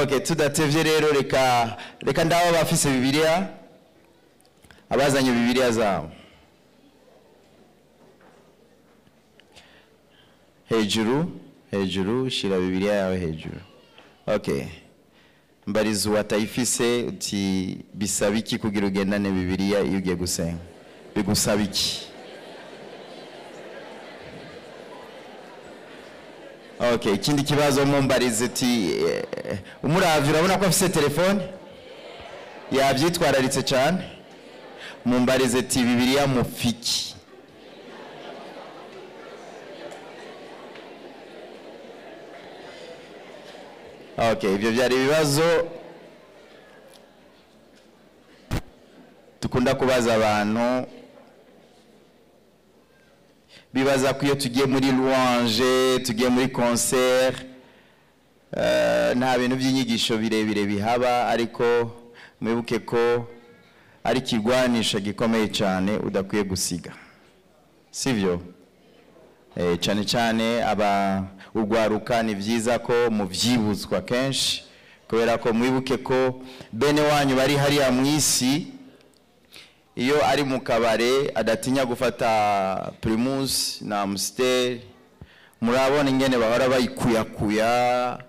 Okay, tudatevye rero reka ndaba bafise Bibiliya, abazanye Bibiliya zabo hejuru shira Bibiliya yawe hejuru. Okay, mbarizu watayifise uti bisaba iki kugira ugendane Bibiliya iyo ugiye gusenga? Bigusaba iki? Okay, ikindi kibazo mumbarize uti umuravyi urabona ko afise telefone yavyitwararitse cyane, mumbarize ati Bibiliya mufiki? Okay, ibyo byari ibibazo dukunda kubaza abantu bibaza ko iyo tugiye muri louange, tugiye muri concert, nta bintu by'inyigisho birebire bihaba, ariko mwibuke ko ari ikigwanisho gikomeye cyane udakwiye gusiga, sivyo? Cyane cyane aba urwaruka ni byiza ko muvyibutswa kenshi, kubera ko mwibuke ko bene wanyu bari hariya mu isi, iyo ari mu kabare adatinya gufata Primus na Amstel, murabona ingene bahora bayikuyakuya,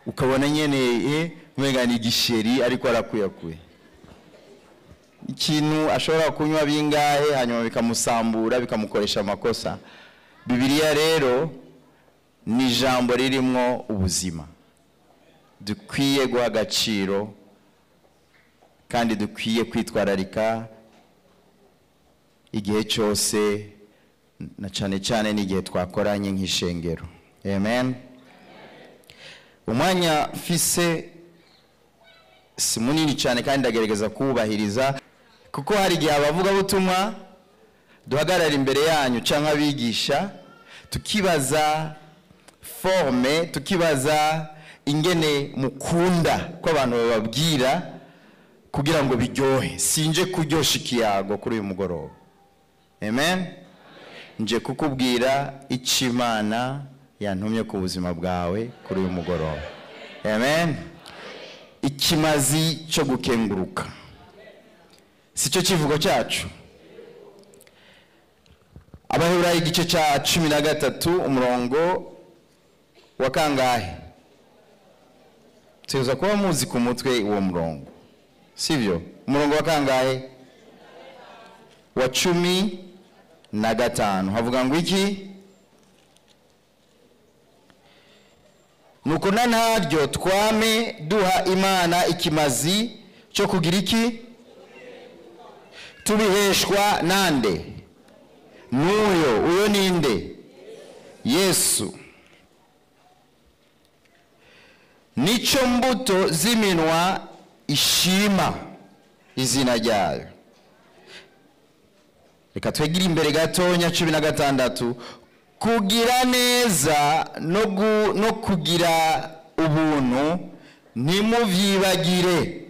ukabona nyene umenga ni igisheri ariko arakuyakuya ikintu ashobora kunywa bingahe, hanyuma bikamusambura bikamukoresha amakosa. Bibiliya rero ni ijambo ririmwo ubuzima dukwiye guha agaciro kandi dukwiye kwitwararika igihe cyose, na cyane cyane n'igihe twakoranye nk'ishengero. Amen. Umwanya mfise si munini cyane kandi ndagerageza kuwubahiriza, kuko hari igihe abavugabutumwa duhagarara imbere yanyu cyangwa abigisha tukibaza forme, tukibaza ingene mukunda ko abantu bababwira kugira ngo biryohe. Sinje kuryosha ikiyago kuri uyu mugoroba. Amen. Nje kukubwira icyo Imana yantumye ku buzima bwawe kuri uyu mugoroba. Amen. Ikimazi cyo gukenguruka sicyo kivugo cyacu. Abaheburayo igice cya 13 umurongo wa kangahe? Tuza kuba muzi ku mutwe uwo murongo, sivyo? Umurongo wa kangahe? Wa 15. Havuga ngo iki? Nuko na ntaryo twame duha Imana ikimazi cyo kugira iki? Tubiheshwa nande? N'uyo. Uyo ninde? Yesu. Nico mbuto z'iminwa ishima izina ryayo. Reka twegire imbere gatonya 16. Kugira neza no kugira ubuntu ntimuvyibagire,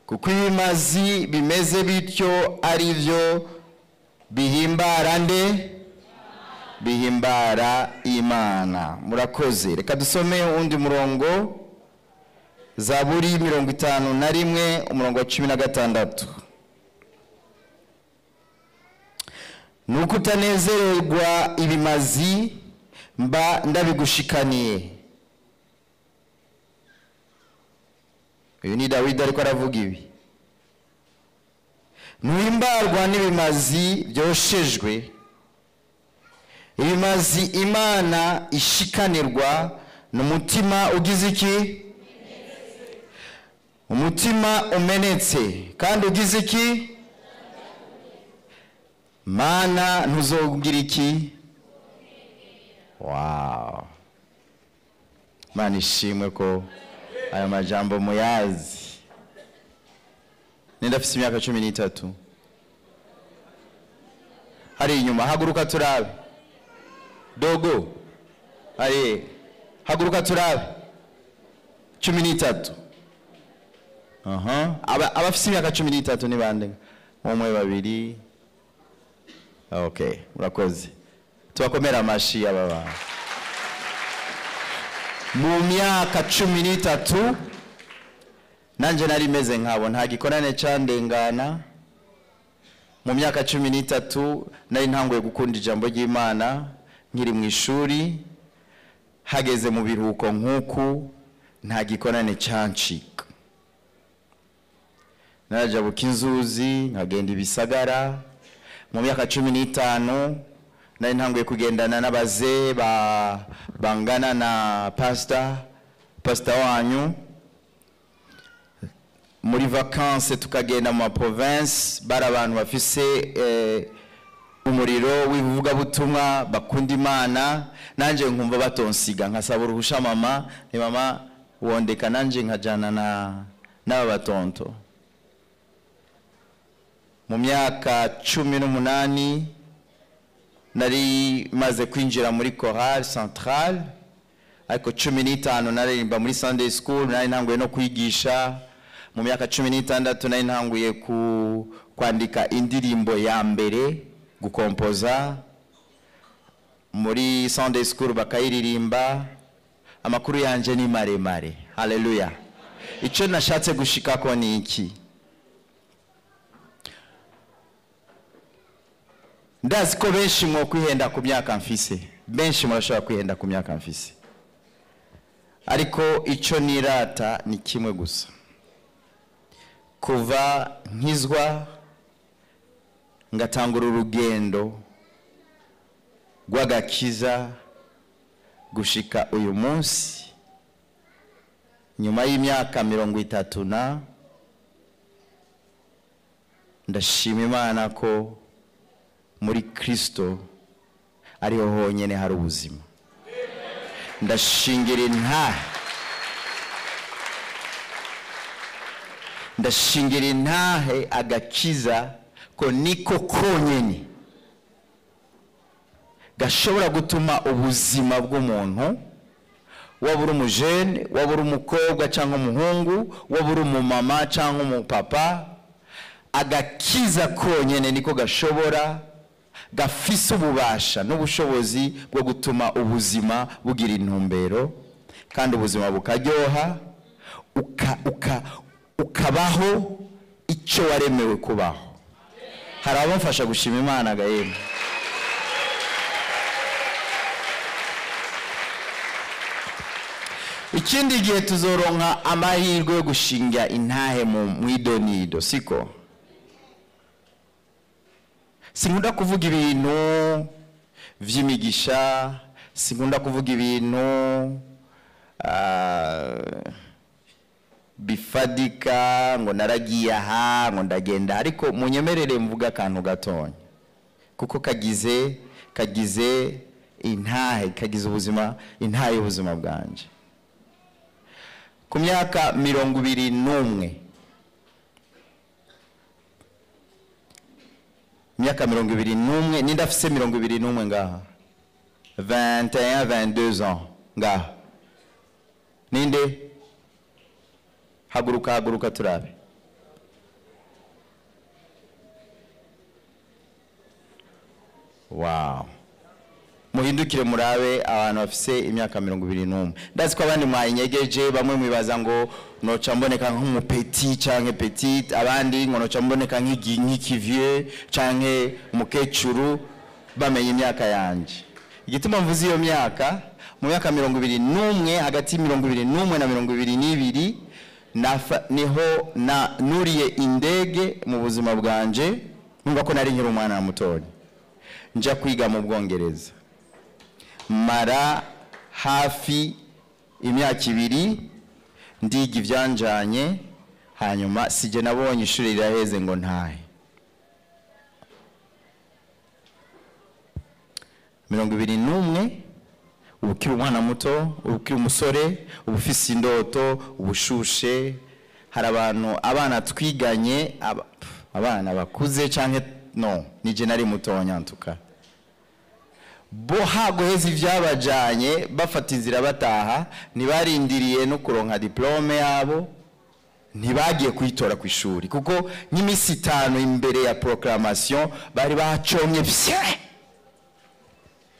kuko ibimazi bimeze bityo ari byo bihimbara nde? Bihimbara Imana. Murakoze. Reka dusome undi murongo, Zaburi 51 umurongo wa 16. Nuko utanezererwa ibimazi mba ndabigushikaniye. Uyu ni Dawidi ariko aravuga ibi. Ntuhimbarwa n'ibimazi byoshejwe, ibimazi Imana ishikanirwa n'umutima ugize iki? Umutima umenetse kandi ugize iki? Mana ntuzobwira iki? Wow. Mana ishimwe ko aya majambo muyazi. Nenda afise imyaka 13. Hari inyuma, haguruka turabe. Dogo. Hari haguruka turabe. 13. Aha. Abafise imyaka 13 ni bande? Umwe, babiri. Okay, murakoze. Tubakomera amashi aba bantu. Mu myaka 13 nanje nari meze nkabo, nta gikorane candengana. Mu myaka 13 nari ntanguye gukunda ijambo ry'Imana nkiri mu ishuri. Hageze mu biruhuko nk'uku nta gikorane cancika, narajabuka inzuzi nkagenda ibisagara. Mu myaka 15 nari ntanguye kugendana n'abazee bangana na pastor wanyu. Muri vacances tukagenda mu province, bari abantu bafise umuriro w'ivugabutumwa, bakunda Imana. Nanje nkumva batonsiga, nkasaba uruhusha mama, ni mama wondeka nanje nkajana n'aba batonto. Mu myaka 18 nari maze kwinjira muri chorale centrale, ariko 15 naririmba muri Sunday school, nari ntanguye no kwigisha. Mu myaka 16 nari ntanguye kwandika indirimbo ya mbere, gukompoza muri Sunday school bakayiririmba. Amakuru yanje ni maremare. Haleluya. Icyo nashatse gushikako ni iki? Ndazi ko benshi mwo kwihenda ku myaka mfise, benshi murashobora kwihenda ku myaka mfise, ariko icyo nirata ni kimwe gusa: kuva nkizwa ngatangura urugendo rw'agakiza gushika uyu munsi, nyuma y'imyaka 30 na, ndashima Imana ko muri Kristo ariho honyine hari ubuzima. Ndashingira intahe agakiza ko niko konyene gashobora gutuma ubuzima bw'umuntu, waba uri umujene, waba uri umukobwa cyangwa umuhungu, waba uri umumama cyangwa umupapa, agakiza konyene niko gashobora, gafise ububasha n'ubushobozi bwo gutuma ubuzima bugira intumbero, kandi ubuzima bukaryoha, ukabaho icyo waremewe kubaho. Hari abamfasha gushima Imana gahembe. Ikindi gihe tuzoronka amahirwe yo gushinga intahe mu idonido, siko? Sinkunda kuvuga ibintu vy'imigisha, sinkunda kuvuga ibintu bifadika ngo naragiye aha ngo ndagenda, ariko munyemerere mvuga akantu gatonya kuko kagize intahe, kagize ubuzima, intahe y'ubuzima bwanje. Ku myaka 21, myaka 21, ninda afise 21 ngaha, 21 22 ans ngaha, ninde? Haguruka, haguruka turabe. Wow. Muhindukire murabe abantu bafise imyaka 21. Ndazi ko abandi mwayinyegeje, bamwe mwibaza ngo noca mboneka nk'umupeti canke petite, abandi ngo noca mboneka nk'ikivieux canke umukecuru, bamenye imyaka yanje. Igituma mvuze iyo myaka, mu myaka 21, hagati ya 21 na 22, niho na nuriye indege mu buzima bwanje. Numva ko nari nkiri umwana mutoya, nja kwiga mu Bwongereza, mara hafi imyaka 2 ndiga ibyanjanye, hanyuma sije nabonye ishuri riraheze ngo ntahe. 21, ubukiri umwana muto, ubukiri umusore, ubufise indoto, ubushushe. Hari abantu, abana twiganye, abana bakuze canke no, nije nari muto nyantuka, bo hagoheza ivyabajanye bafata inzira bataha, ntibarindiriye no kuronka diplome yabo, ntibagiye kuyitora ku ishuri, kuko nk'imisi 5 imbere ya proclamation bari bacomye pye.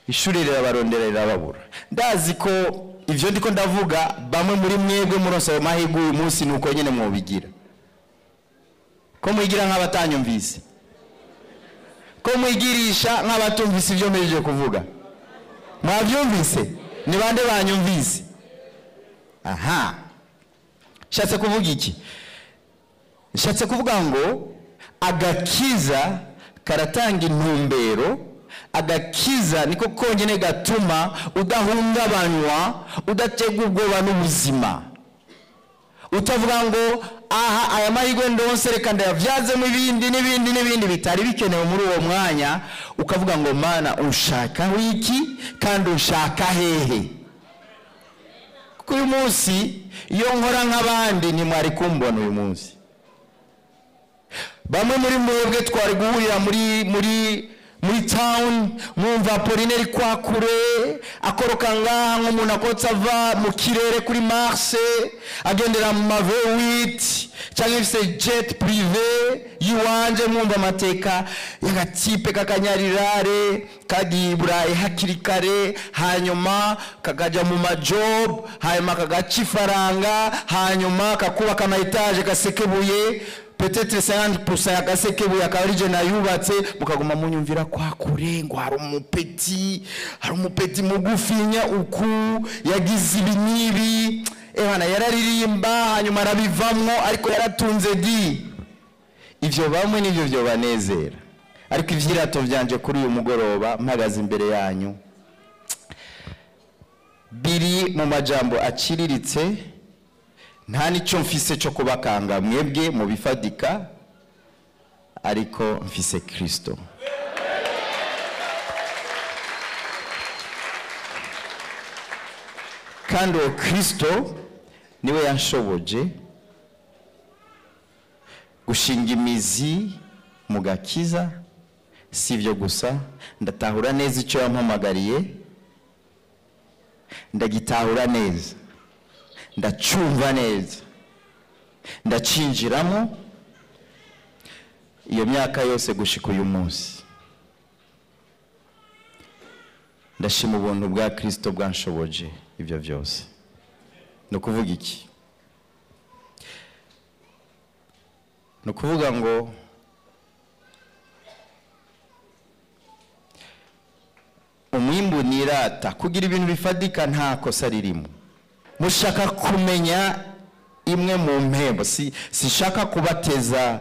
Ishuri rirabarondera rirababura. Ndazi ko ivyo ndiko ndavuga bamwe muri mwebwe muronse ayo mahirwe uyu munsi nuko nyene mwobigira. Ko mwigira nk'abatanyumvise, ko mwigirisha nk'abatumvise ivyo mpejeje kuvuga. Mwavyumvise? Ni bande banyumvise? Aha, nshatse kuvuga iki? Nshatse kuvuga ngo agakiza karatanga intumbero. Agakiza niko konyene gatuma udahungabanywa, udategwa ubwoba n'ubuzima, utavuga ngo aha aya mahirwe ndonse reka ndayavyazemo ibindi n'ibindi n'ibindi bitari bikenewe muri uwo mwanya. Ukavuga ngo Mana unshaka wiki kandi unshaka hehe? Kuko uyu munsi iyo nkora nk'abandi ntimwari kumbona uyu munsi. Bamwe muri mwebwe twari guhurira muri town, mwumva Apollinaire kwa kure akoroka ngaha nk'umuntu akotsa ava mu kirere kuri Mars, agendera mu ma V8 cyangwa ifise jet privé yiwanje. Mwumva amateka y'agatipe k'akanyarirare kagiye i Burayi hakiri kare, hanyuma kakaja mu majob, hanyuma kagaca ifaranga, hanyuma kakubaka ama étage gasekebuye, peut-être 50% ya Gasekebuye akaba ari je nayubatse. Mukaguma munyumvira kwa kure ngo hari umupeti mugufinya uku yagize ibi n'ibi, ebana yararirimba hanyuma arabivamwo, ariko yaratunze di. Ivyo bamwe nivyo vyobanezera, ariko ivyirato vyanje kuri uyu mugoroba mpagaze imbere yanyu biri mu majambo aciriritse. Nta nicyo mfise cyo kubakanga mwebwe mu bifadika, ariko mfise Kristo. Kandi uwo Kristo niwe yanshoboje gushinga imizi mu gakiza. Si ibyo gusa, ndatahura neza icyo yampamagariye, ndagitahura neza, ndacyumva neza, ndacinjiramo. Iyo myaka yose gushika uyu munsi, ndashima ubuntu bwa Kristo bwanshoboje ibyo byose. Ni ukuvuga iki? Ni ukuvuga ngo umwimbu nirata kugira ibintu bifadika nta kosa ririmo. Mushaka kumenya imwe mu mpembo? Si sishaka kubateza,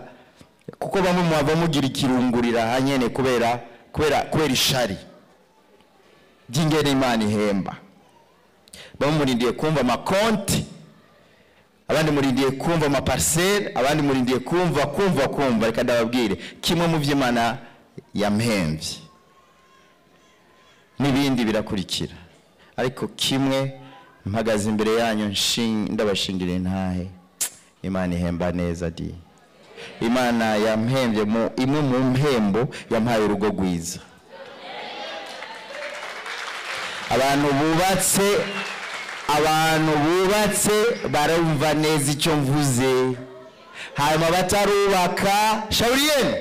kuko bamwe mwava mugira ikirungurira hanyene kubera ishari ry'ingene Imana ihemba. Bamwe murindiye kumva amakonti, abandi murindiye kumva amaparcelle, abandi murindiye kumva kumva kumva. Reka ndababwire kimwe mu vy'Imana yampemvye, n'ibindi birakurikira, ariko kimwe mpagaze imbere yanyu ndabashingira intahe: Imana ihemba neza di. Imana yampembye mu imwe mu mpembo, yampaye urugo rwiza. Abantu bubatse, abantu bubatse barumva neza icyo mvuze. Hanyuma batarubaka, shauri yenu,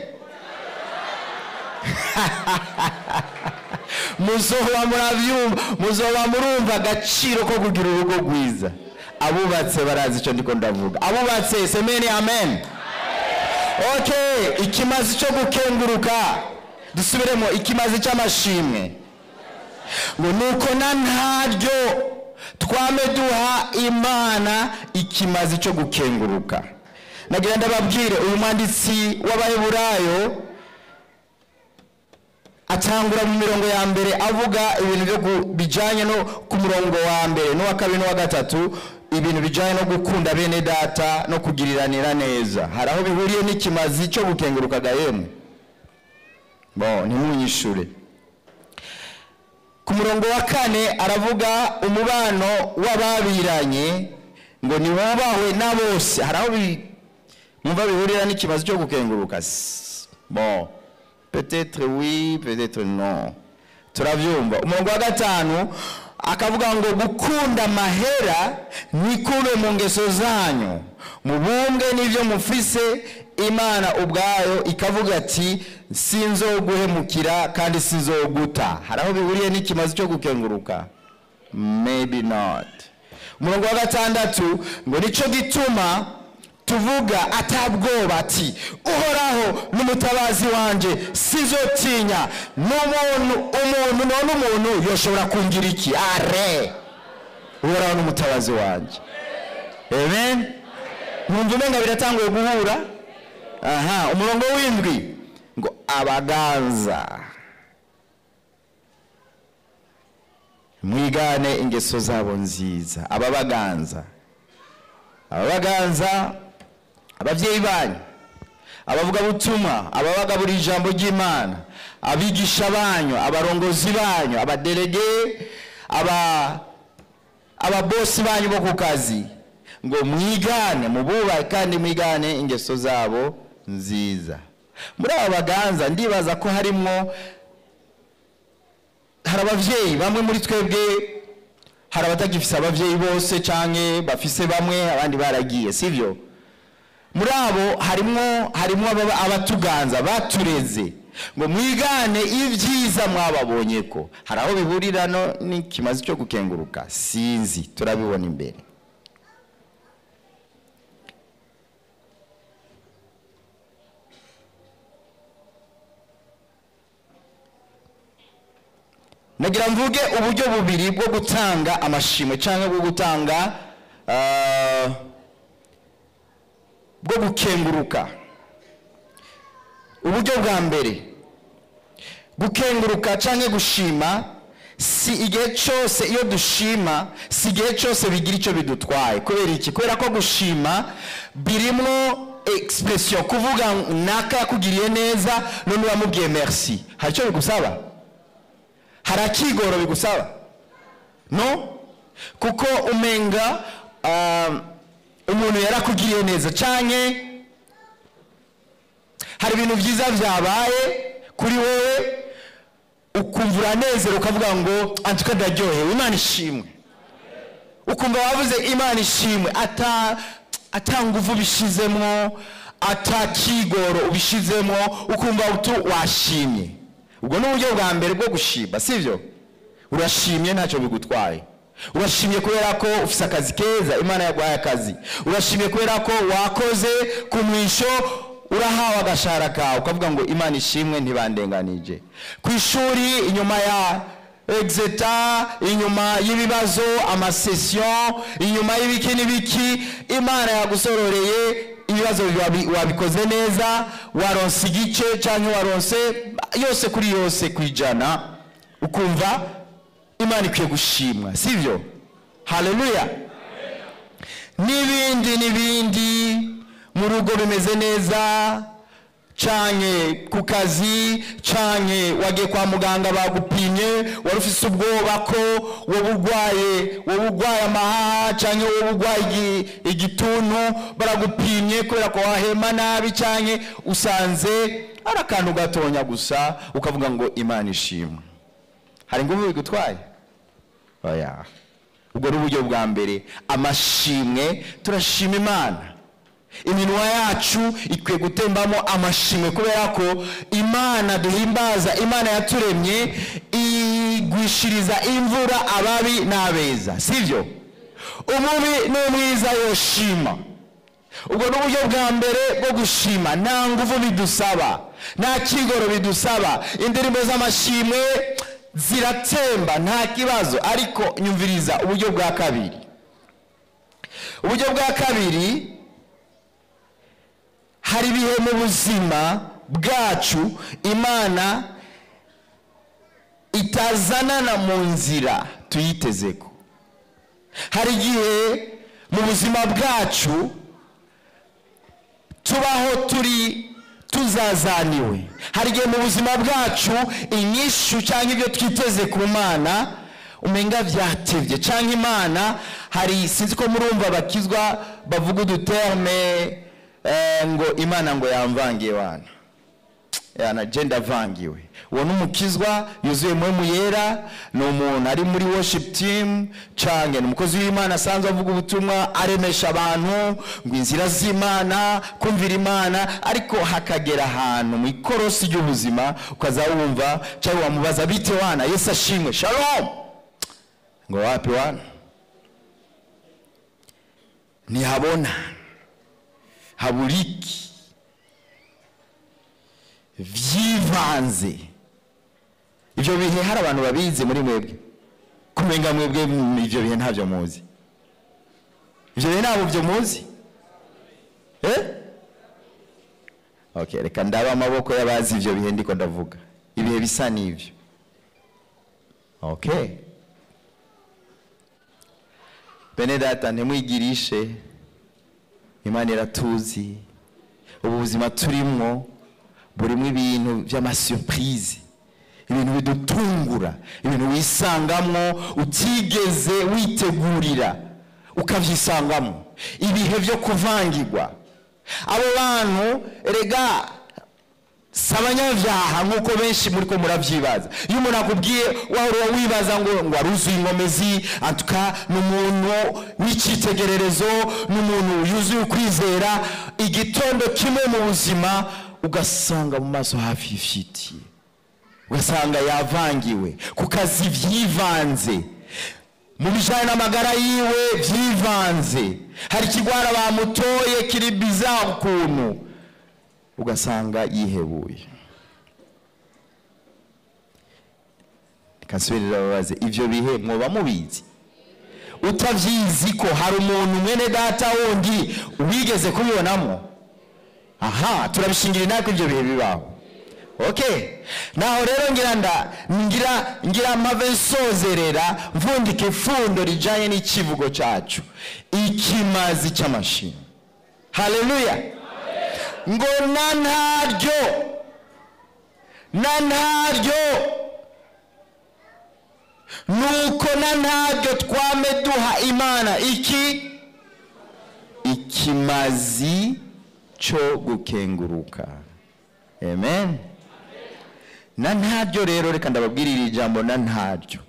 muzoba murabyumva, muzoba murumva agaciro ko kugira urugo rwiza. Abubatse barazi icyo ndiko ndavuga. Abubatse, semeni amen. Okay, ikimazi cyo gukenguruka, dusubiremo ikimazi cy'amashimwe, ngo nuko na ntaryo twame duha Imana ikimazi cyo gukenguruka. Nagira ndababwire, uyu mwanditsi w'Abaheburayo atangura mu mirongo ya mbere avuga ibintu byo bijanye no ku murongo wa mbere n'uwa kabiri n'uwa gatatu, ibintu bijanye no gukunda bene data no kugiriranira neza. Hari aho bihuriye n'ikimazi cyo gukenguruka gahemwe? Bon, ntimunyishure. Ku murongo wa kane aravuga umubano w'ababiranye, ngo niwubahwe na bose. Hari aho mwumva bihurira n'ikimazi cyo gukenguruka? Bon, peut-être oui, peut-être non, turabyumva. Umurongo wa gatanu akavuga ngo gukunda amahera ntikube mu ngeso zanyu, mubumbwe n'ibyo mufise. Imana ubwayo ikavuga ati Sinzoguhemukira kandi sinzoguta. Hari aho bihuriye n'ikimazi cyo gukenguruka? Maybe not. Umurongo wa 6 ngo nico gituma tuvuga atabwoba ati Uhoraho n'umutabazi wanje, sizotinya. N'umuntu umuntu none umuntu yoshobora kungira iki? Are Uhoraho n'umutabazi wanje. Amen. Mwumva umenga biratanguye guhura. Aha, umurongo w'indwi ngo abaganza mwigane ingeso zabo nziza. Ababaganza, ababaganza, abavyeyi banyu, abavuga butumwa, ababagabura ijambo ry'Imana, abigisha banyu, abarongozi banyu, abadelege, ababosi banyu bo ku kazi, ngo mwigane, mububahe kandi mwigane ingeso zabo nziza. Muri aba baganza ndibaza ko harimwo hari abavyeyi bamwe muri twebwe, hari abatagifise abavyeyi bose canke bafise bamwe, abandi baragiye, sivyo? Muri abo harimwo abatuganza batureze, ngo mwigane ibyiza mwababonye ko. Hari aho bihurira no n'ikimazi cyo gukenguruka? Sinzi, turabibona imbere. Nagira mvuge uburyo bubiri bwo gutanga amashimwe cyangwa bwo gutanga bwo gukenguruka. Uburyo bwa mbere, gukenguruka cyangwa gushima, si igihe cyose iyo dushima, si igihe cyose bigira icyo bidutwaye. Kubera iki? Kubera ko gushima birimo expression, kuvuga naka yakugiriye neza none wamubwiye merci. Hari icyo bigusaba? Hari akigoro bigusaba? No, kuko umenga umuntu yarakugiriye neza canke hari ibintu byiza byabaye kuri wowe, ukumva uranezero ukavuga ngo antuka ndaryohewe, Imana ishimwe. Ukumva wavuze Imana ishimwe, ata nguvu ubishizemwo, ata kigoro ubishizemwo, ukumva utu washimye. Ubwo ni uburyo bwa mbere bwo gushima, sivyo? Urashimye ntacyo bigutwaye. Urashimye kubera ko ufise akazi keza, Imana yaguhaye akazi. Urashimye kubera ko wakoze ku mwisho, urahawe agashahara kawe, ukavuga ngo Imana ishimwe ntibandenganije. Ku ishuri, inyuma ya exeta, inyuma y'ibibazo, amasession, inyuma y'ibiki n'ibiki, Imana yagusororeye ibibazo wabikoze neza, waronse igice cyangwa waronse yose kuri yose kwijana, ukumva Imana ikwiye gushimwa, sivyo? Haleluya. N'ibindi n'ibindi, mu rugo bimeze neza canke ku kazi, canke wagiye kwa muganga bagupimye, wari ufise ubwoba ko wowe urwaye amahaha canke wowe urwaye igituntu, baragupimye kubera ko wahema nabi canke usanze ari akantu gatonya gusa, ukavuga ngo Imana ishimwe. Hari nguvu bigutwaye? Oya. Ubwo ni uburyo bwa mbere, amashimwe. Turashima Imana. Iminwa yacu ikwiye gutembamo amashimwe, kubera ko Imana duhimbaza, Imana yaturemye, igwishiriza imvura ababi n'abeza, sivyo? Umubi n'umwiza yoshima. Ubwo ni uburyo bwa mbere bwo gushima. Nta nguvu bidusaba, nta kigoro bidusaba, indirimbo z'amashimwe ziratemba, nta kibazo. Ariko nyumviriza uburyo bwa kabiri. Uburyo bwa kabiri, hari ibihe mu buzima bwacu Imana itazanana mu nzira tuyitezeko. Hari igihe mu buzima bwacu tubaho turi tuzazaniwe. Hari igihe mu buzima bwacu inyishu cyangwa ibyo twiteze ku Mana umenga vyatevye, cyangwa Imana hari, sinzi ko murumva bakizwa bavuga uduterme ngo Imana ngo yamvangiye wana. Yana je ndavangiwe. Uwo n'umukizwa yuzuye Mpwemu Yera, ni umuntu ari muri worship team canke ni umukozi w'Imana asanzwe avuga ubutumwa, aremesha abantu ngo inzira z'Imana, kumvira Imana, ariko hakagera ahantu mu ikorosi ry'ubuzima ukaza wumva cyangwa wamubaza bite wana, Yesu ashimwe, shalom, ngo wapi wana, ntihabona, haburiki, vyivanze. Ivyo bihe hari abantu babizi muri mwebwe, kumenga mwebwe ivyo bihe ntavyo muzi, ivyo bihe ntabwo byo muzi. Okay, reka ndaba amaboko y'abazi ivyo bihe ndiko ndavuga, ibihe bisa n'ivyo. Okay, bene data, ntimwigirishe, Imana iratuzi. Ubu buzima turimwo burimo ibintu by'amasurprise, ibintu bidutungura, ibintu wisangamwo utigeze witegurira ukavyisangamo, ibihe byo kuvangirwa. Abo bantu erega si abanyabyaha nk'uko benshi muri ko muravyibaza. Iyo umuntu akubwiye wahora wibaza ngo aruzuye inkomezi, antuka ni umuntu w'icyitegererezo, ni umuntu yuzuye ukwizera, igitondo kimwe mu buzima ugasanga mu maso hafi ifitiye, ugasanga yavangiwe ku kazi, vyivanze mu bijanye n'amagara yiwe, vyivanze, hari ikigwara bamutoye kiri bizarre ukuntu, ugasanga yihebuye. Reka nsubire babaze, ivyo bihe mwoba mubizi? Utavyizi ko hari umuntu mwene data wundi wigeze kubibonamo? Aha, turabishingira nako ivyo bihe bibaho. Okay, naho rero ngira mpave nsozerera mvundike ifundo rijanye n'ikivugo cacu, ikimazi c'amashimwe. Haleluya. Ngo na ntaryo, na ntaryo, nuko na ntaryo twame duha Imana iki ikimazi cyo gukenguruka. Amen. Na ntaryo rero, reka ndababwirira ijambo na ntaryo,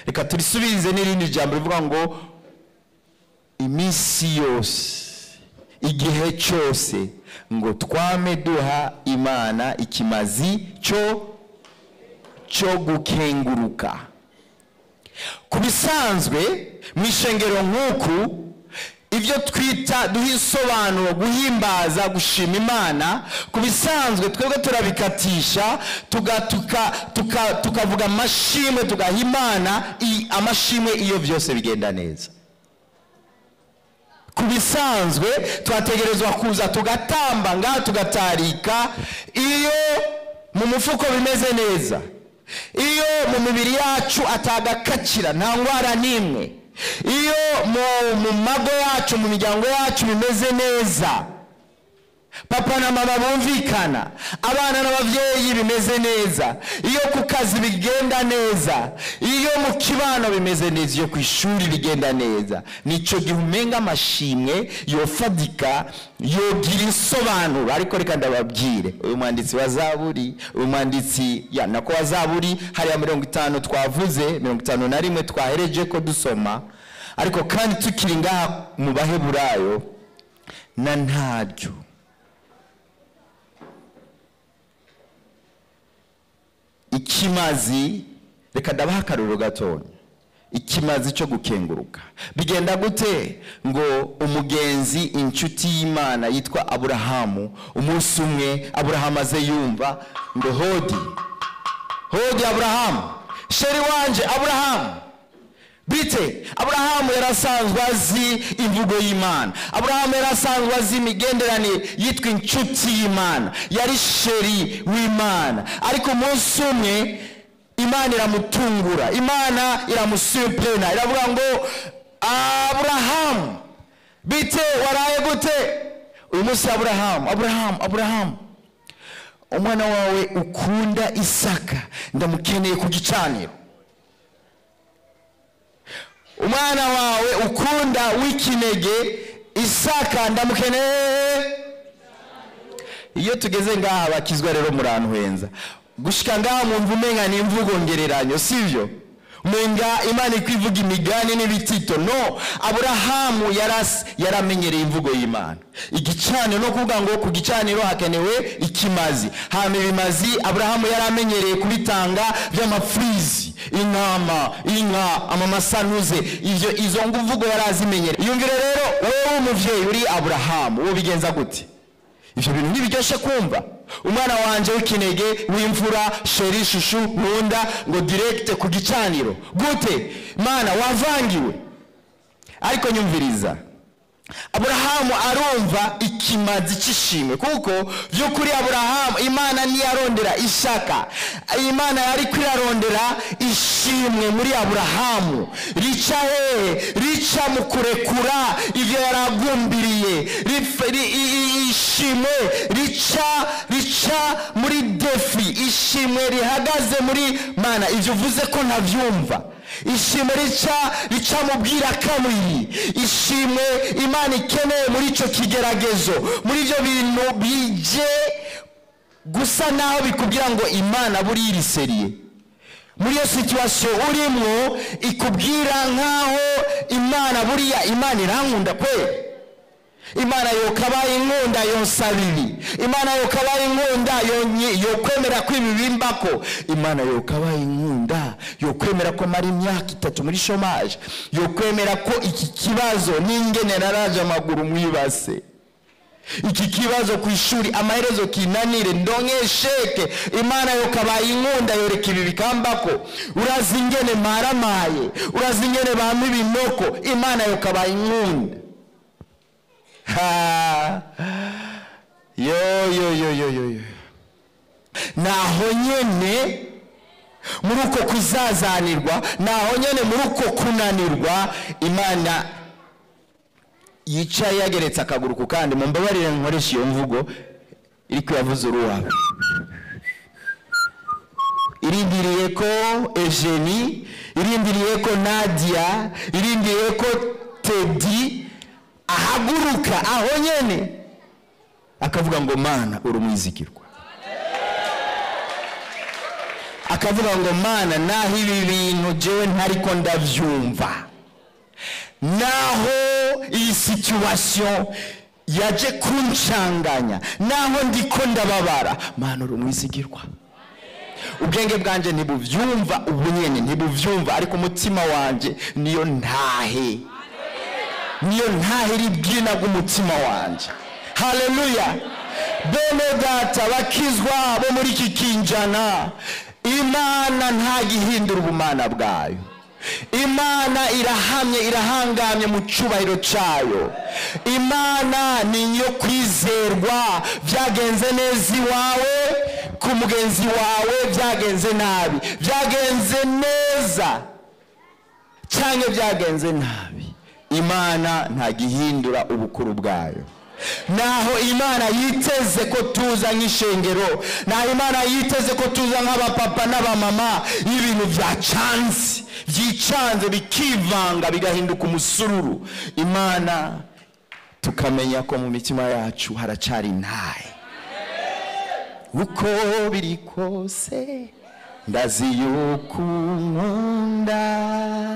reka turisubize n'irindi jambo rivuga ngo iminsi yose, igihe cyose, ngo twame duha Imana ikimazi cyo gukenguruka. Ku bisanzwe mu ishengero nk'uku, ibyo twita duha isobanuro, guhimbaza, gushima Imana, ku bisanzwe twebwe turabikatisha, tukavuga amashimwe, tugaha Imana amashimwe iyo byose bigenda neza. Ku bisanzwe twategerezwa kuza tugatamba ngaha, tugatarika iyo mu mufuko bimeze neza, iyo mu mibiri yacu atagakakira, nta ndwara n'imwe, iyo mu mago yacu, mu miryango yacu bimeze neza, papa na mama bumvikana, abana n'abavyeyi bimeze neza, iyo ku kazi bigenda neza, iyo mu kibano bimeze neza, iyo ku ishuri bigenda neza, nico gihe umenga amashimwe yofadika, yogira isobanuro. Ariko reka ndababwire, uyu mwanditsi wa Zaburi, uyu mwanditsi ya nako wa Zaburi hariya 50 twavuze, 51 twahereje ko dusoma, ariko kandi tukiri ngaha mu Baheburayo, na ntaryo ikimazi, reka ndabaha akarorero gatonya, ikimazi cyo gukenguruka. Bigenda gute ngo umugenzi, inshuti y'Imana yitwa Aburahamu, umunsi umwe Aburahamu aze yumva ngo hodi hodi Aburahamu, sheri wanje Aburahamu, bite? Aburahamu yarasanzwe azi imvugo y'Imana, Aburahamu yarasanzwe azi imigenderanire, yitwa inshuti y'Imana, yari sheri w'Imana. Ariko umunsi umwe Imana iramutungura, Imana iramusurprena, iravuga ngo Aburahamu bite, waraye gute uyu munsi? Aburahamu, Aburahamu, Aburahamu, umwana wawe ukunda Isaka ndamukeneye ku gicaniro. Umwana wawe ukunda w'ikinege Isaka ndamukeneye. Iyo tugeze ngaha bakizwa rero murantwenza gushika ngaha mwumva umenga ni imvugo ngereranyo, sivyo? Umenga Imana ikwivuga imigani n'ibitito. No, Aburahamu yaramenyereye imvugo y'Imana. Igicaniro no kuvuga ngo ku gicaniro hakenewe ikimazi, hama ibimazi Aburahamu yaramenyereye kubitanga by'amafrizi, intama, inka, amamasanuze, ivyo izo mvugo yarazimenyereye. Yumvire rero wewe umuvyeyi uri Aburahamu, wo bigenza gute? Ivyo bintu ntibiryoshe kumva. Umwana wanje w'ikinege w'imfura sheri shushu nkunda ngo direct ku gicaniro gute? Mana wavangiwe. Ariko nyumviriza, Aburahamu arumva ikimazi cy'ishimwe, kuko by'ukuri Aburahamu Imana ntiyarondera ishaka, Imana yari kwirarondera ishimwe muri Aburahamu. Rica hehe? Rica mu kurekura ivyo yaragumbiriye. Ishimwe rica muri defi, ishimwe rihagaze muri Mana ivyo uvuze ko ntavyumva. Ishimwe rica mu bwirakamiri, ishimwe Imana ikeneye muri ico kigeragezo, muri ivyo bintu bije gusa naho bikubwira ngo Imana buri iriseriye muri iyo situation urimwo, ikubwira nkaho Imana buriya Imana irankunda kwe, Imana yokabaye inkunda yonsaba ibi, Imana yokabaye inkunda yokwemera ko ibi bimbako, Imana yokabaye inkunda yokwemera ko mara imyaka 3 muri chômage, yokwemera ko iki kibazo n'ingene naraje amaguru mwibase, iki kibazo ku ishuri amaherezo kinanire ndonke sheke, Imana yokabaye inkunda yoreka ibi bikambako, urazi ingene maramaye, urazi ingene bampa ibinoko, Imana yokabaye inkunda. Ha. Yo yo yo yo yo yo. Naho nyene muri uko kuzazanirwa, naho nyene muri uko kunanirwa, Imana yicaye yageretse akaguru ku kandi. Mumbabarire nkoresha iyo mvugo iriko yavuze uruwa. Irindiriye ko Eugenie, irindiriye ko Nadia, irindiriye ko Teddy ahaguruka aho nyene akavuga ngo Mana uri umwizigirwa, akavuga ngo Mana naho ibi bintu jewe ntariko ndavyumva, naho iyi situation yaje kuncanganya, naho ndiko ndababara, Mana uri umwizigirwa. Ubwenge bwanje ntibuvyumva ubu nyene, ntibuvyumva, ariko umutima wanje niyo ntahe, niyo ntahe ribwina bw'umutima wanje. Haleluya. Bene data bakizwa bo muri iki kinjana, Imana ntagihindura ubumana bwayo. Imana irahamye, irahangamye mu cyubahiro cyayo. Imana ni iyo kwizerwa. Byagenze neza iwawe, ku mugenzi wawe byagenze nabi, byagenze neza cyangwa byagenze nabi, Imana ntagihindura ubukuru bwayo. Naho Imana yiteze ko tuza nk'ishengero, naho Imana yiteze ko tuza nk'abapapa n'abamama, ibintu byacanze byicanze bikivanga bigahinduka umusururu, Imana tukamenya ko mu mitima yacu haracari ntaye. Uko biri kose ndazi yuko unkunda.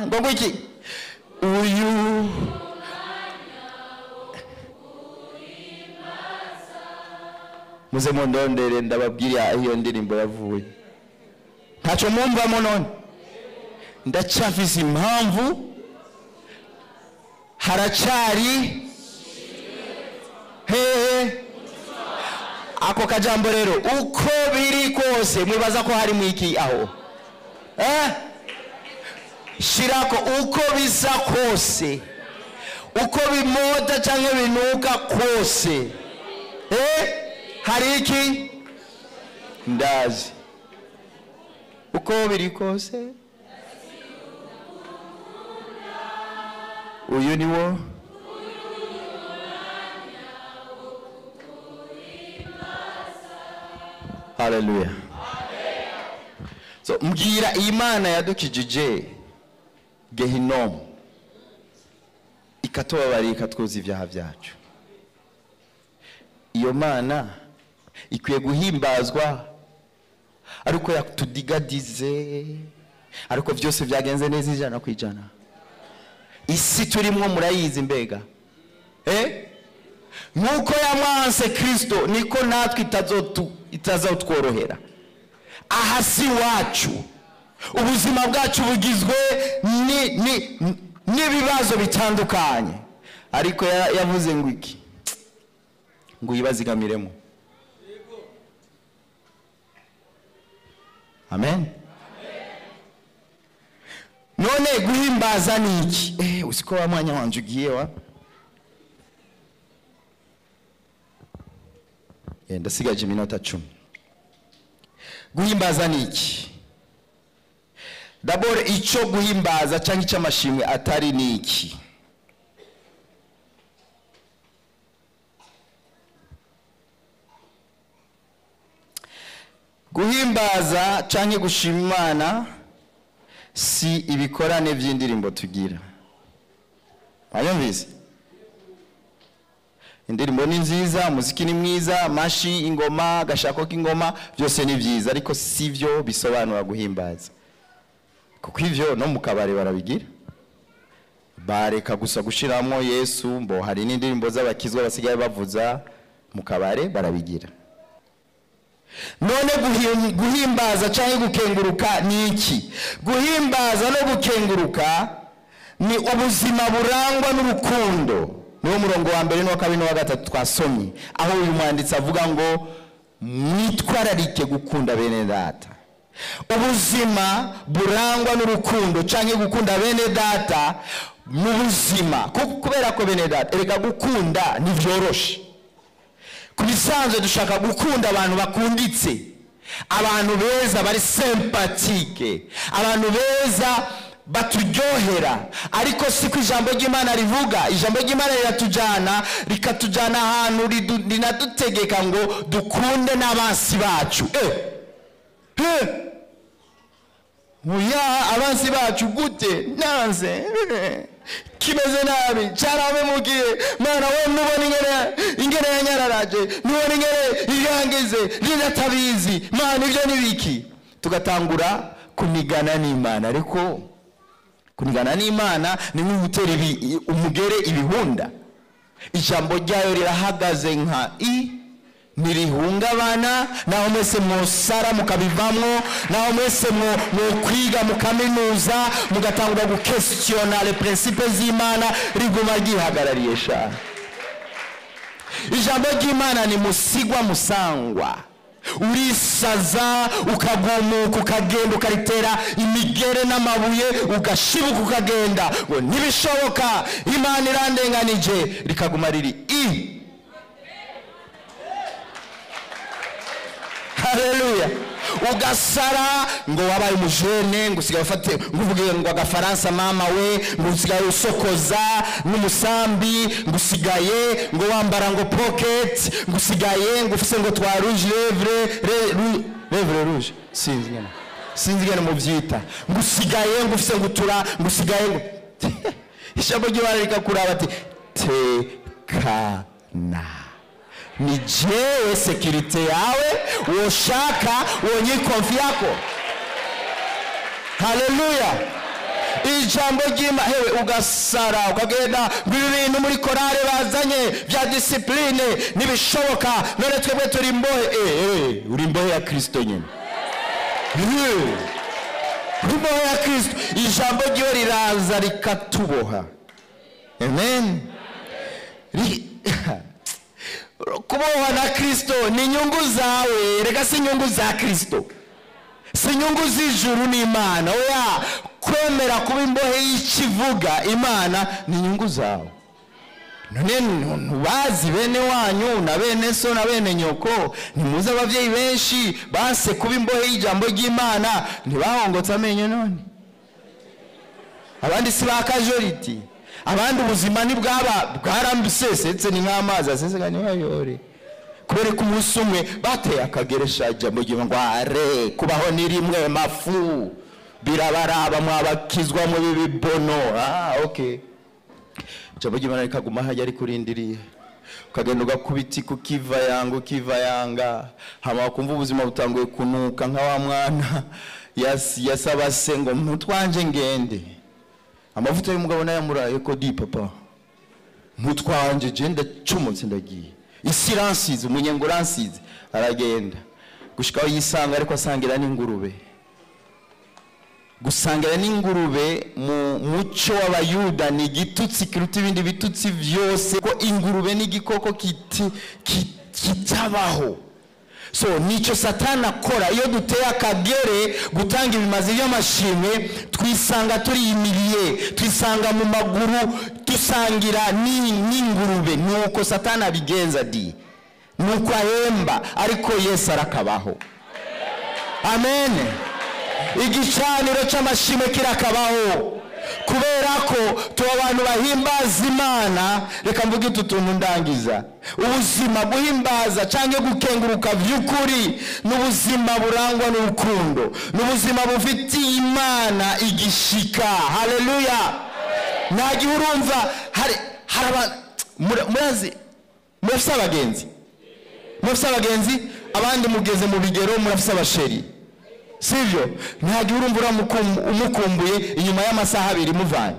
Ngo iki uyu muze mundondere ndababwira iyo ndirimbo yavuye. Ntacyo mwumvamo none, ndacyafise impamvu, haracari hehe ako kajambo rero. Uko biri kose mwibaza ko hari mwiki aho shirako uko bisa kose, uko bimota cyangwa binuka kose, hari iki ndazi. Uko biri kose uyu ni wo. Haleluya. So mbwira Imana yadukijije Gehinomu ikatubabarira ikatwoza ibyaha byacu, iyo Mana Ikwiye guhimbazwa ariko yatudigadize, ariko byose byagenze neza 100%. Isi turimo murayizi mbega. Nkuko yamwanse Kristo niko natwe itazotworohera. Aha si wacu, ubuzima bwacu bugizwe n'ibibazo bitandukanye. Ariko yavuze ngo iki? Ngo yibazigamiremo. Amen. None guhimbaza ni iki? Usiko wa mwanya wanje ugiye wa? Ndasigaje iminota 10. Guhimbaza ni iki? D'abord icyo guhimbaza cyangwa icy'amashimwe atari ni iki? Guhimbaza cyangwa gushima Imana si ibikorane by'indirimbo tugira. Mwayumvise? Indirimbo ni nziza, umuziki ni mwiza, amashi, ingoma, agashako k'ingoma, byose ni byiza, ariko si byo bisobanura guhimbaza. Kuko ivyo no mu kabare barabigira. Bareka gusa gushiramo Yesu, mbo hari n'indirimbo z'abakizwa basigaye bavuza mu kabare barabigira. None guhimbaza cyangwa gukenguruka ni iki? Guhimbaza no gukenguruka ni ubuzima burangwa n'urukundo. Niwo murongo wa mbere n'uwa kabiri n'uwa gatatu twasomye, aho uyu mwanditsi avuga ngo mwitwararike gukunda bene data. Ubuzima burangwa n'urukundo cyangwa gukunda bene data mu buzima, kubera ko bene data erega gukunda ntivyoroshe. Kubisanzwe dushaka gukunda abantu bakunditse, abantu beza bari sympathique, abantu beza baturyohera. Ariko si ko ijambo ry'Imana rivuga. Ijambo ry'Imana riratujana, rikatujana ahantu rinadutegeka ngo dukunde n'abansi bacu. Muya abansi bacu gute? Nanze kimeze nabi cyarabemugiye mana we nubona ingene yanyararaje, nubona ingene irangize rinatabizi, mana ibyo nibiki? Tugatangura kunigana n'Imana. Ariko kunigana n'Imana ni nk'ugutera umugere ibihunda. Ijambo ryayo rirahagaze nka i ntirihungabana, naho mwese mwosara mukabivamwo, naho mwese mwokwiga mukaminuza mugatangura gukestiona les principes z'Imana, riguma ryihagarariye sha. Ijambo ry'Imana ni musigwa musangwa. Urisaza ukagumuka ukagenda ukaritera imigere n'amabuye ugashibuka ukagenda ngo ntibishoboka, Imana irandenganije, rikaguma riri i. Haleluya. Ugasara ngo wabaye umujene, ngo usigaye ufate, ngo uvuge ngo agafaransa mama we, ngo usigaye usokoza n'umusambi, ngo usigaye ngo wambara ngo pocket, ngo usigaye ngo ufise ngo twa rouge lèvre, lèvre rouge, sinzi ngene, sinzi ngene muvyita, ngo usigaye ngo ufise ngo tura, ngo usigaye ngo ijambo ry'Imana rikakuraba ati tekana. Ni jewe sekirite yawe, woshaka wonyikonfi yako. Haleluya. Ijambo ry'Imana, hewe ugasara ukagenda ibintu muri korale bazanye bya discipline nibishoboka, none twebwe turi imbohe. Uri imbohe ya Kristo nyene. Uri imbohe ya Kristo. Ijambo ryiwe riraza rikatuboha. Amen. Kubohwa na Kristo ni inyungu zawe, reka si inyungu za Kristo, si inyungu z'ijuru n'Imana. Oya, kwemera kuba imbohe y'ikivuga Imana ni inyungu zawe. None ntubazi bene wanyu na bene so na bene nyoko, ntimuzi abavyeyi benshi banse kuba imbohe y'ijambo ry'Imana, ntibahongotse amenyo none. Abandi si ba kajoriti, abandi ubuzima ni bwaba bwarambisesetse ni nk'amazi aseseka yore. Kubera ko umunsi umwe bateye akageresha ijambo ry'Imana ngo are kubaho ni rimwe mafu birabaraba mwabakizwa mu bibibono. Okay. Ijambo ry'Imana rikaguma hajya ari kurindiriye. Ukagenda ugakubita kukiva yanga ukiva yanga, hama wakumva ubuzima butanguye kunuka nka wa mwana yasaba se ngo mutwanje ngende. Amavuta y'umugabo nayamuraye ko di papa, mutwanje je ndacumutse ndagiye, isi iransize, umunyengo uransize. Aragenda gushika aho yisanga ariko asangira n'ingurube. Gusangira n'ingurube mu muco w'abayuda ni igitutsi kiruta ibindi bitutsi vyose, ko ingurube ni igikoko kitabaho. So nico Satani akora iyo duteye akagere gutanga ibimazi by'amashimwe, twisanga turi imiliye, twisanga mu maguru dusangira n'ingurube. Nuko Satani abigenza di, nuko ahemba, ariko Yesu arakabaho. Amen. Igicaniro cy'amashimwe kirakabaho kubera ko tuba abantu bahimbaza Imana. Reka mvuge utu tuntu ndangiza. Ubuzima guhimbaza cyangwa gukenguruka by'ukuri n'ubuzima burangwa n'urukundo, n'ubuzima bufitiye Imana igishika. Haleluya. Nta gihe urumva hari murazi murafise abagenzi, murafise abagenzi, abandi mugeze mu bigero murafise abasheri, sivyo? Nta gihe urumva umukumbuye inyuma y'amasaha abiri muvanye,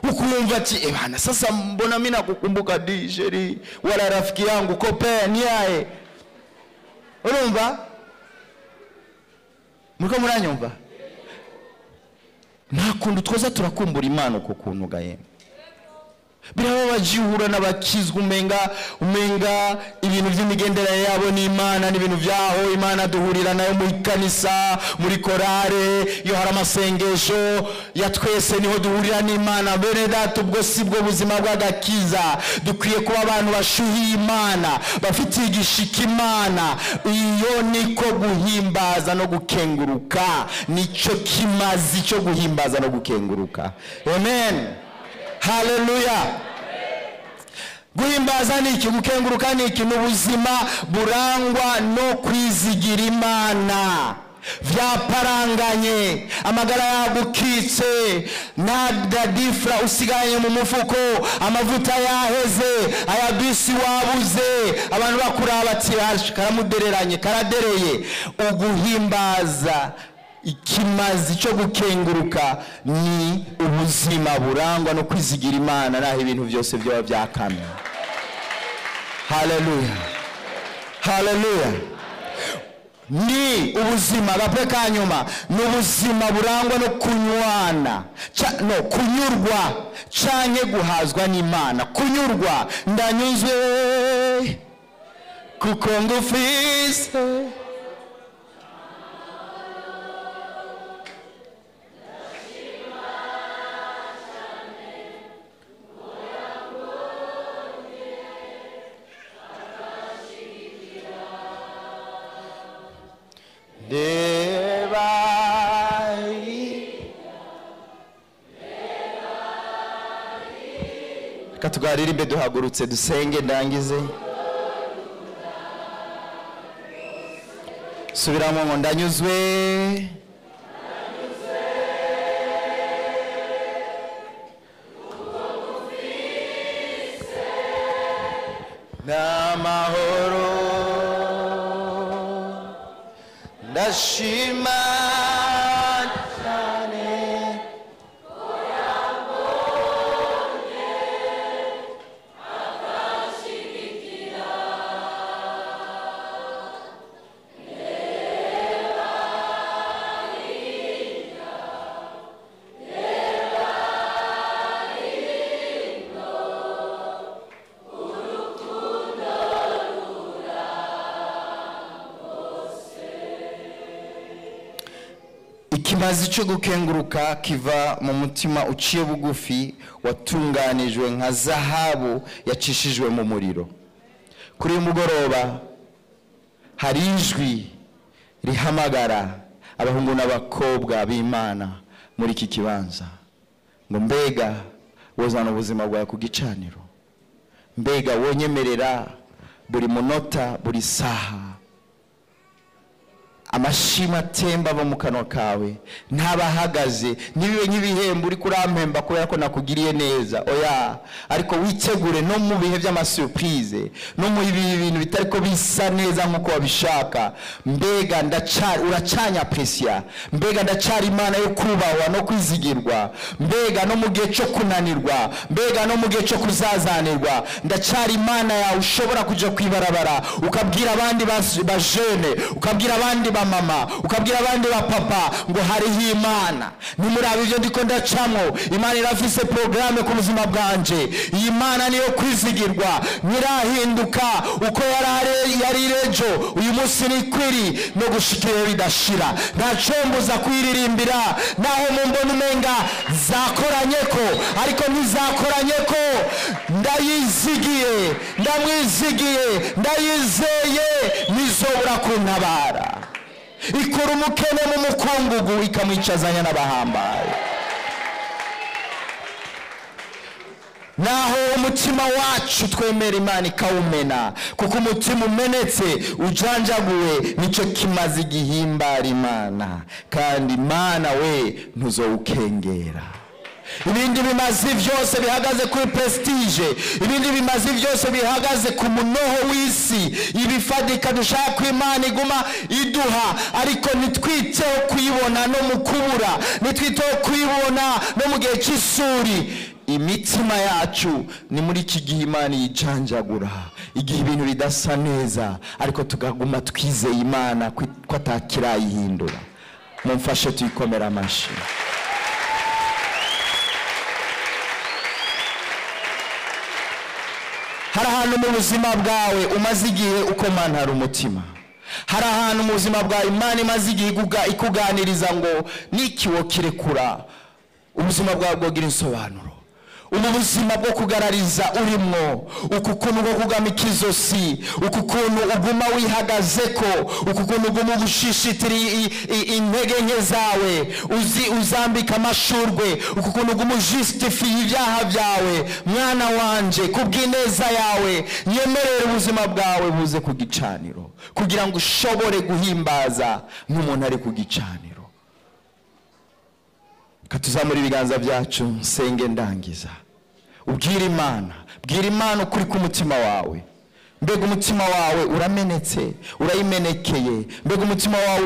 ukumva ati ebana sasa mbona mimi nakukumbuka di sheri, wala rafiki yangu kope niaye. Urumva muriko muranyumva? Nta kuntu twoza turakumbura Imana uko kuntu gaye. Birababaje uhura n'abakizwa umenga ibintu by'imigenderanire yabo n'Imana n'ibintu byaho Imana duhurira nayo mu kanisa, muri korale, iyo hari amasengesho ya twese niho duhurira n'Imana. Bene data, ubwo si bwo buzima bw'agakiza. Dukwiye kuba abantu bashuhiye Imana, bafitiye igishika Imana. Iyo niko guhimbaza no gukenguruka, nico kimazi cyo guhimbaza no gukenguruka. Amen. Haleluya. Guhimbaza niki, gukenguruka niki? N'ubuzima burangwa no kwizigira Imana. Vyaparanganye, amagara yagukitse, nta dadifra usigaye mu mufuko, amavuta yaheze, aya bisi wabuze, abantu bakuraba ati karamudereranye, karadereye. Uguhimbaza ikimazi cyo gukenguruka ni ubuzima burangwa no kwizigira Imana naho ibintu byose byaba byakamye. Haleluya. Haleluya. Ni ubuzima gapwe kanyuma, ni ubuzima burangwa no kunywana, no kunyurwa canke guhazwa n'Imana. Kunyurwa, ndanyuzwe kuko ngufise. Reka tuganire duhagurutse dusenge ndangize. Subiramo ngo ndanyuzwe. N'amahoro ndashima cyane, oyambonye akashigikira, reba hirya, reba hino, urukundo rurangose. Ikimazi cyo gukenguruka kiva mu mutima uciye bugufi watunganijwe nka zahabu yacishijwe mu muriro. Kuri uyu mugoroba hari ijwi rihamagara abahungu n'abakobwa b'Imana muri iki kibanza ngo mbega wozana ubuzima bwawe ku gicaniro, mbega wonyemerera buri munota buri saha Amashimwe atemba ava mu kanwa kawe ntabahagaze, ntibibe nk'ibihembo uri kurampemba kubera ko nakugiriye neza, oya, ariko witegure no mu bihe by'amasurprise, no mu bintu bitari ko bisa neza nk'uko wabishaka. Mbega ndacari, uracanya apreciya, mbega ndacari Imana yo kubahwa no kwizigirwa, mbega no mu gihe cyo kunanirwa, mbega no mu gihe cyo kuzazanirwa, ndacari Imana yawe ushobora kuja kwibarabara ukabwira abandi ba jeune, ukabwira abandi ba mama, ukabwira abandi ba papa ngo hariho Imana. Nimuraba ibyo ndiko ndacamo, Imana irafise programme ku buzima bwanje. Iyi Mana niyo kwizigirwa, ntirahinduka uko yari ejo, uyu munsi ni kwiri no gushikira bidashira. Ntacombuza kwiririmbira naho mumbona umenga zakoranye ko, ariko ntizakoranye ko. Ndayizigiye, ndamwizigiye, ndayizeye, nizobura kuntabara. Ikura umukene mu mukungugu ikamwicazanya n'abahambaye. Naho umutima wacu twemera Imana ikawumena, kuko umutima umenetse ujanjaguwe nicyo kimaze igihimbara Imana, kandi Imana we ntuzowukengera. Ibindi bimazi byose bihagaze kuri prestige, ibindi bimazi byose bihagaze ku munoho w'isi, ibifadika dushaka ko Imana iguma iduha, ariko nitwiteho kuyibona no mu kubura, nitwiteho kuyibona no mu gihe cy'isuri. Imitima yacu ni muri iki gihe Imana yijanjagura, igihe ibintu bidasa neza, ariko tugaguma twizeye Imana ko atakirayihindura. Mumfashe tuyikomera amashyi. Hari ahantu mu buzima bwawe umaze igihe ukomantara umutima. Hari ahantu mu buzima bwawe Imana imaze igihe ikuganiriza ngo niki wokirekura, ubuzima bwawe bwogira insobanuro. Ubu buzima bwo kugarariza urimwo, uku kuntu bwo kugamika izosi, uku kuntu uguma wihagazeko, uku kuntu uguma ugushishitira intege nke zawe, uzambika amashurwe, uku kuntu uguma ujustifie ibyaha byawe. Mwana wanje, kubw'ineza yawe nyemerere ubuzima bwawe buze ku gicaniro, kugira ngo ushobore guhimbaza nk'umuntu ari ku gicaniro. Katuzamura ibiganza byacu nsenge ndangiza. Ubwira Imana, bwira Imana ukuri k'umutima wawe. Mbega umutima wawe uramenetse, urayimenekeye. Mbega umutima wawe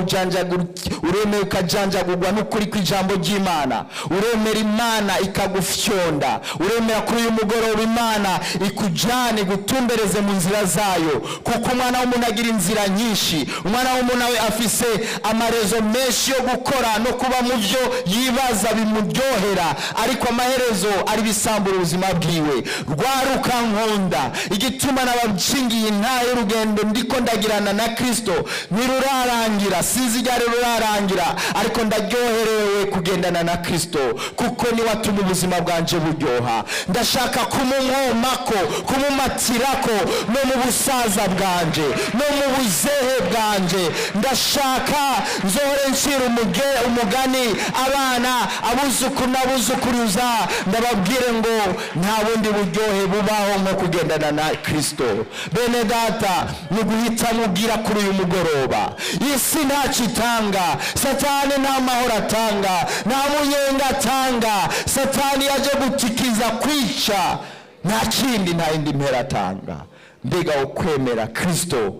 uremeye ukajanjagurwa n'ukuri kw'ijambo ry'Imana. Uremera Imana ikagufyonda, uremera kuri uyu mugoroba Imana ikujane gutumbereze mu nzira zayo, kuko umwana w'umuntu agira inzira nyinshi. Umwana w'umuntu we afise amarezo menshi yo gukora no kuba mu byo yibaza bimuryohera, ariko amaherezo ari bisambura ubuzima bwiwe. Rwaruka nkunda, igituma nabashingiye nta y'urugendo ndiko ndagirana na Kristo ntirurarangira, sinzi ryari rurarangira, ariko ndaryoherewe kugendana na Kristo, kuko niwe atuma ubuzima bwanje buryoha. Ndashaka kumumwomako, kumumatirako no mu busaza bwanje, no mu buzehe bwanje. Ndashaka nzohore ncira umugani abana, abuzukuru n'abuzukuruza, ndababwire ngo nta bundi buryohe bubaho nko kugendana na Kristo. Bene data, ni guhita mubwira kuri uyu mugoroba, isi ntacyo itanga, Satani nta mahoro atanga, nta munyenga atanga. Satani yaje gutikiza, kwica, nta kindi, nta yindi mpera atanga. Mbega ukwemera Kristo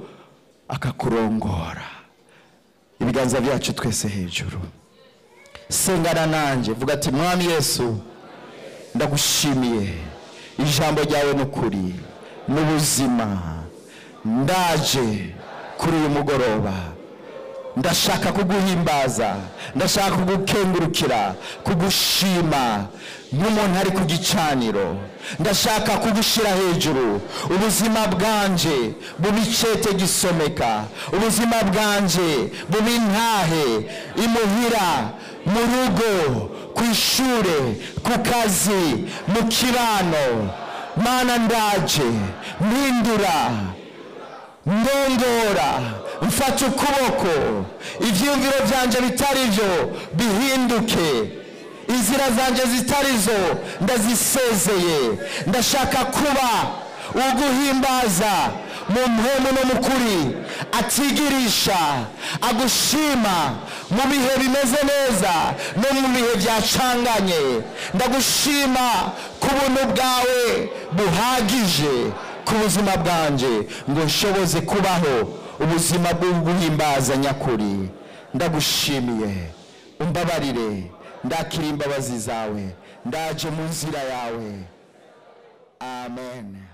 akakurongora. Ibiganza byacu twese hejuru, sengana nanje, vuga ati Mwami Yesu, ndagushimiye, ijambo ryawe n'ukuri n'ubuzima. Ndaje kuri uyu mugoroba, ndashaka kuguhimbaza, ndashaka kugukengurukira, kugushima nk'umuntu ari ku gicaniro. Ndashaka kugushira hejuru, ubuzima bwanje bubicete gisomeka, ubuzima bwanje bubintahe imuhira, mu rugo, ku ishure, ku kazi, mu kibano. Mana ndaje, mpindura, ndongora, mfata ukuboko, ivyiyumviro vyanje bitari vyo bihinduke, inzira zanje zitari zo ndazisezeye. Ndashaka kuba uguhimbaza mu mpemu no mu kuri. Atigirisha, agushima mu bihe bimeze neza no mu bihe byacanganye. Ndagushima ku buntu bwawe buhagije ku buzima bwanjye, ngo nshoboze kubaho ubuzima bwo guhimbaza nyakuri. Ndagushimiye, umbabarire, ndakira imbabazi zawe, ndaje mu nzira yawe. Amen.